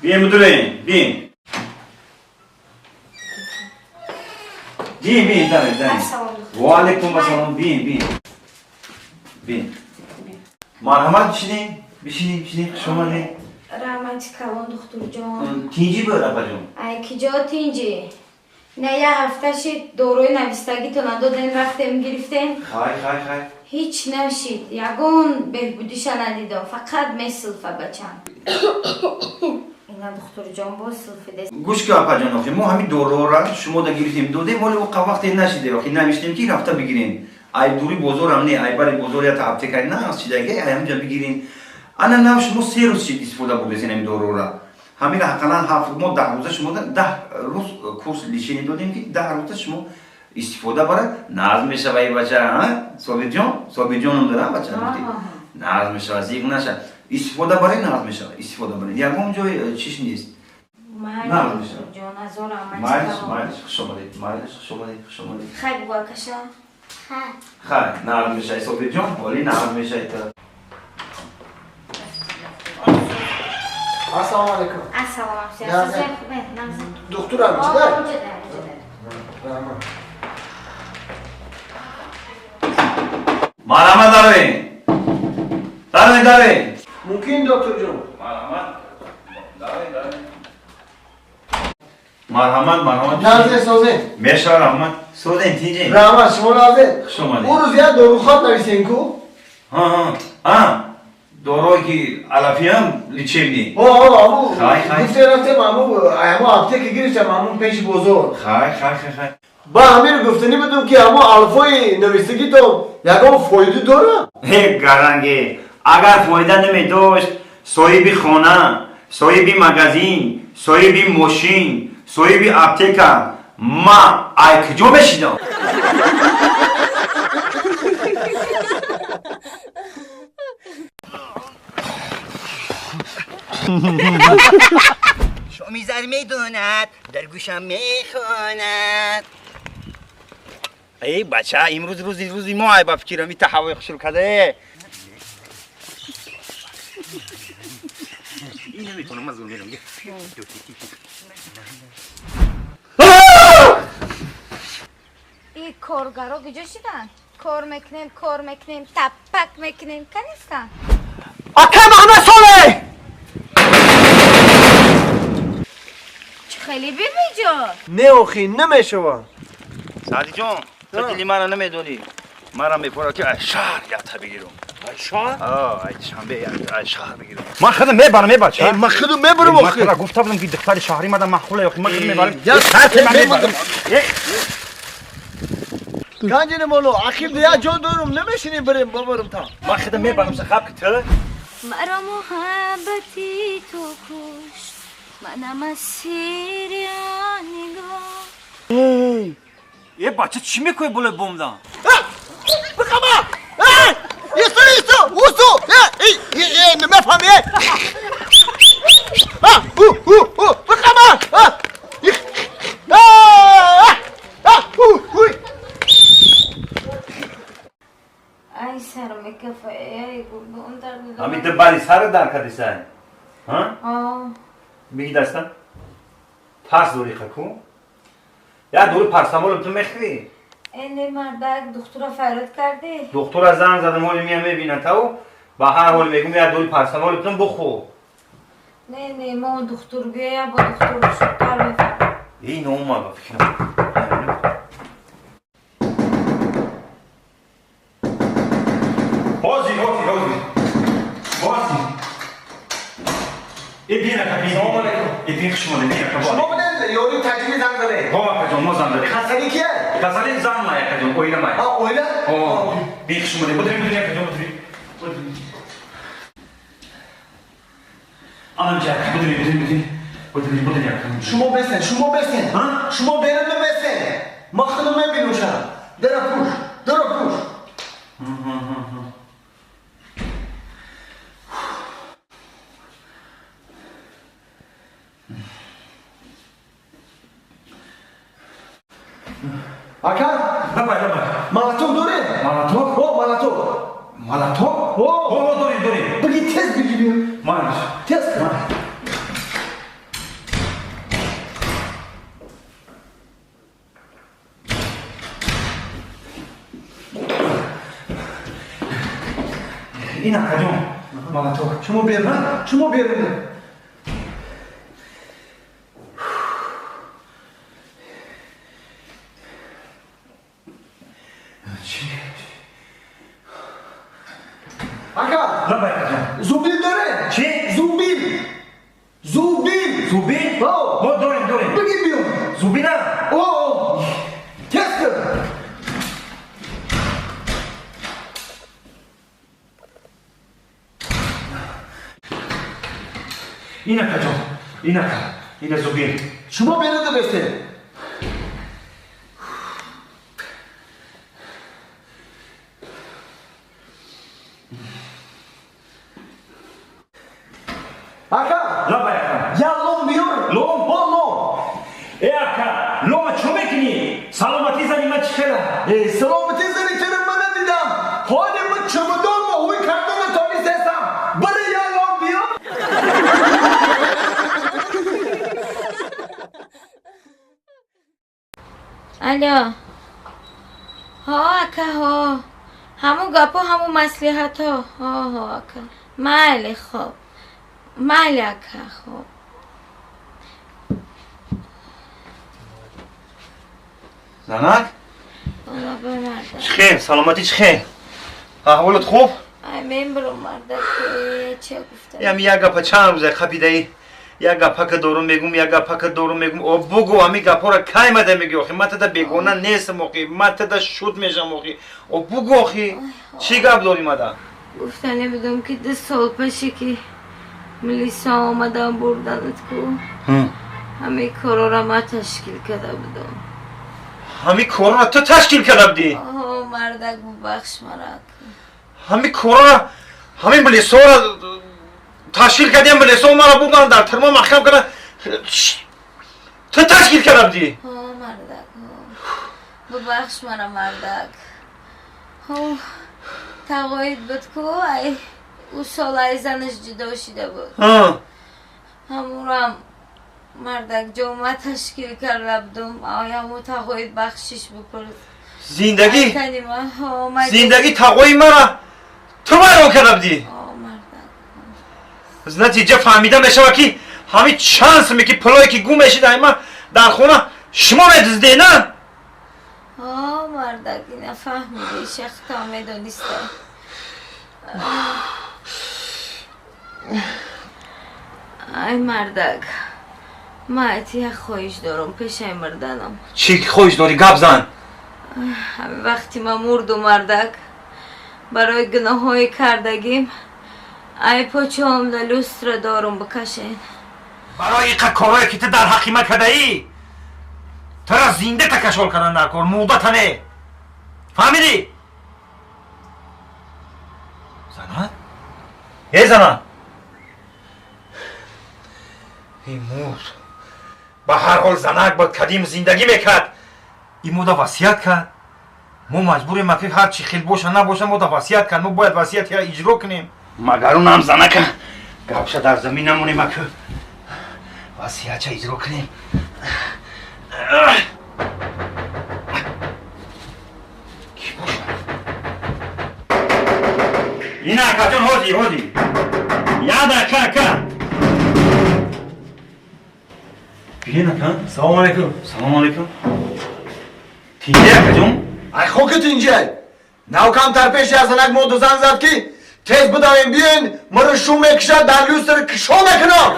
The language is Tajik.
Бием, бидурем, бием. Бием, бием, давай, давай. Ва алейкум ассалом, бием, бием. Бием. Марҳамат, бишинем, бишинем, бишинем, хуш омадед. Раҳмати калон, духтурҷон. Тинҷӣ буд, апаҷон? Ай, киҷо тинҷӣ? На, як ҳафта шид, дорои навистагитона додем, рафтем, гирифтем. Хай, хай, хай. Ҳеҷ нашид, ягон беҳбудиша надидам, фақат месилфа бачам. Ина, духтурҷон, боз силфидес. Гӯш ки, апаҷон, охи мо ҳамин дорора шумо да гирифтем, додем, вале оқа вақте нашиде, охи навиштем ки рафта бигирем. Ай дури бозорам не, ай бари бозор ята аптека на чидаге, ай ҳамҷа бигирем. Ана нав шумо 3 рӯз шид истифода бурдесен ҳамин дорора. Ҳамин ҳаққалан ҳафт мо 10 рӯза шумо 10 рӯз курс лечение додем, ки 10 рӯза шумо истифода барад, нағз мешава и бача, Собирҷон, Собирҷоном дара бача, нағз мешава, зиқ наша. Истифода баред, нағз мешава, истифода баред. Ягон ҷой чиш нест. Нағз мешава. Майлиш, майлиш, хуш омадед, майлиш, хуш омадед, хуш омадед. Хай, бугӯ, акаша. Хай, нағз мешавад, Собирҷон, ҳоли нағз мешавад. Ассалому алайкум. Ассалому алайкум. Духтурам чида? Раҳмат. Марҳамат, дароед. Дароед, дароед. Мумкин, докторҷон? Марҳамат. Дароед, дароед. Марҳамат, марҳамат. Нағзе, созен? Мешава, раҳмат. Созен, тинҷен? Раҳмат, шумо нағзе? Хуш омадед. Он рӯз як дорухат нависен ку? Ҳа, ҳа. Дорое ки алафиам лечебный. О, аму. Хай, хай. Гуфте рафтем, аму аму аптека гирифтем, аму пеши бозор. Хай, хай, хай, хай. Ба ҳамин гуфтанӣ будум, ки аму алфои нависагитон ягон фоида дорад? Э, гаранге, агар фоида намедошт, соҳиби хона, соҳиби магазин, соҳиби мошин, соҳиби аптека ма ай куҷо мешидам? Шоми зар медонад, дар гӯшам мехонад. Эй, бача, имрӯз рӯзи мо, ай, ба фикрам ита ҳавои хушрӯ каде. Ин наметавонам, ман зур мерам. И коргаро куҷо шиданд? Кор мекунем, кор мекунем, таппак мекунем, канистанд? Ака Маҳмад Солеҳ! Чӣ хеле бибиҷо? Не, охи намешава. Саъдиҷон, ту дили маро намедонӣ. Мара мепора ки ай шаҳр якта бигирам. Ай шаҳр? Ай шанбе ай шаҳр бигирам. Ман худам мебарам, е бача. Ман худам мебарам. Ман охи. тура гуфта будам, ки духтари шаҳрӣ мада маъқула ё ман худам мебарам. Я ман мебарам. Ганҷини моло, ақиб як ҷо дорум, намешинӣ, бирем, бабарам та. Ман худам мебарам, хаб ки ту. Маро муҳаббати ту кушт, манам асири он нигоҳ. Е, бача, чӣ мекунӣ болои бомдан? Бихама! Исто, исто, усто! Э, э, намефаҳми, э! У, у, у, бихама! У, уй! Ай, сар мекафа, ай, гурбон дард. Ҳамин ту бари сарат дар кардисай? Ҳа? Биги дастам. Тарс дорӣ хаку? Як дори парастамолам ту мехӯрӣ? Э, не, мардак, духтура фарёд кардӣ? Духтура занг задам, ҳоли мия мебинад тау. Ба ҳар ҳол мегӯм, як дори парастамол тун бухӯр. Не, не, мо духтур биёя, бо духтур шудтар мефаҳмем. Ин омад, ба фикрам. Ҳозир, ҳозир, ҳозир. Ҳозир. Э, бин, ака, бин. Салому алайкум. Э, бин, хуш омадед, бин, ака. Шумо биден ёри таҷрӣ занг задед? Ҳо, акаҷон, мо занг задем. Касалӣ кия? Касали зан май, акаҷон, оила май. А, оила? Ҳо, бин, хуш омадед. Будирем, будирем, акаҷон, будирем. Будирем. Анам ҷа, ака, будирем, будирем, будирем. Будирем, будирем, ака. Шумо бесен, шумо бесен. Ҳа? Шумо берун бесен. Ман худам мебинам. Дара пӯш, дара пӯш. Ака? Давай, давай. Молоток дорем? Молоток? О, молоток. Молоток? О! О, дорем, дорем. Биги, тез биги, биё. Майлиш. Тез. Ин акаҷон, молоток. Шумо берун, шумо берун. Ака, Лабай, акаҷон. Зубил доред? Чӣ? Зубил. Зубил. Зубил? О. Мо дорем, дорем. Бигир биё. Зубина? О, тез кун. Ин акаҷон, ин ака, ина зубил. Шумо берун бестед. Ака, Лабай, ака. я лом биёр. Лом? О, лом. Э, ака, лома чо мекунӣ? Саломатӣ зани ман чӣ хела? Э, саломатӣ зани туро ман надидам. Ҳоли ман чамадон ма ҳуй кардан натонистестам. Бири я лом биёр. Алло. Ҳо, ака, ҳо. Ҳамун гапо, ҳамун маслиҳатҳо. Ҳо, ҳо, ака. Майли, хоб. Майли, ака, хоб. Занак? Лабай, мардак. Чӣ хел? Саломатӣ чӣ хел? Аҳволат хуб? Ай, мембурам, мардак, чӣ гуфтам? Ям як гапа чанд рӯза қапидаӣ. Як гапака дорум мегум, як гапака дорум мегум. О, бугу, ҳами гапҳоро кай мада мегӯ, охи? Ман тада бегона нестам, охи. Ман тада шуд мешам, охи. О, бугу, охи. Чӣ гап дорӣ мада? Гуфтане будам, ки 2 сол пеше ки милиса омадан бурданат ку. Ҳамин корора ман ташкил карда будам. Ҳамин корора ту ташкил карда будӣ? Оҳо, мардак, бубахш мара. Ҳамин корора, ҳамин милисаро ташкил кардиам, милисао маро бурдан дар тирмо маҳкам кардан. Ту ташкил карда будӣ? Ҳо, мардак, ҳо. Бубахш мара, мардак. Ҳо, тағоид буд ку, ай ӯ сол ай занаш ҷудо шида буд. Ҳамурам мардак ҷома ташкил карда будум. Ай ҳаму тағоид бахшиш бупурд. Зиндагӣ? Ай тани ман, ҳо, ман Зиндагӣ тағои мара ту вайрон карда будӣ? Ҳо, мардак. Натиҷа фаҳмида мешавад, ки ҳамин чанд суме ки пулое ки гум мешид ай ман дар хона шумо медуздед, на? Ҳо, мардак, ина фаҳмидӣ, шахта медониста. Ай мардак, ман айти як хоҳиш дорам пешаи мурданам. Чӣ хоҳиш дорӣ? Гап зан. Ҳамин вақти ман мурду, мардак, барои гуноҳҳои кардагим ай почаомда люстра дорум бикашен. Барои иқа корое ки ту дар ҳаққи ман кардаӣ, тура зинда такашол кардан дар кор, мурдата не. Фаҳмидӣ? Зана? Э, зана? Ин мурд. Ба ҳар ҳол занак буд, кадим зиндагӣ мекард. Ин мода васият кард. Мо маҷбурем, аки ҳар чӣ хел боша набоша, мода васият кард. Мо бояд васиятро иҷро кунем. Магар унам занака гапша дар замин намонем, аки васиятша иҷро кунем. Кӣ боша? Ина акаҷон, ҳозир, ҳозир. Як дақиқа, ака. Биен, ака. Салом алейкум. Салом алейкум. Тинҷай, акаҷон? Ай хоки тинҷай. Нав камтар пеши аз занак мо ду занг зад, ки тез бидавем, биёен, маро шум мекушад, дар люстр кишо мекунам.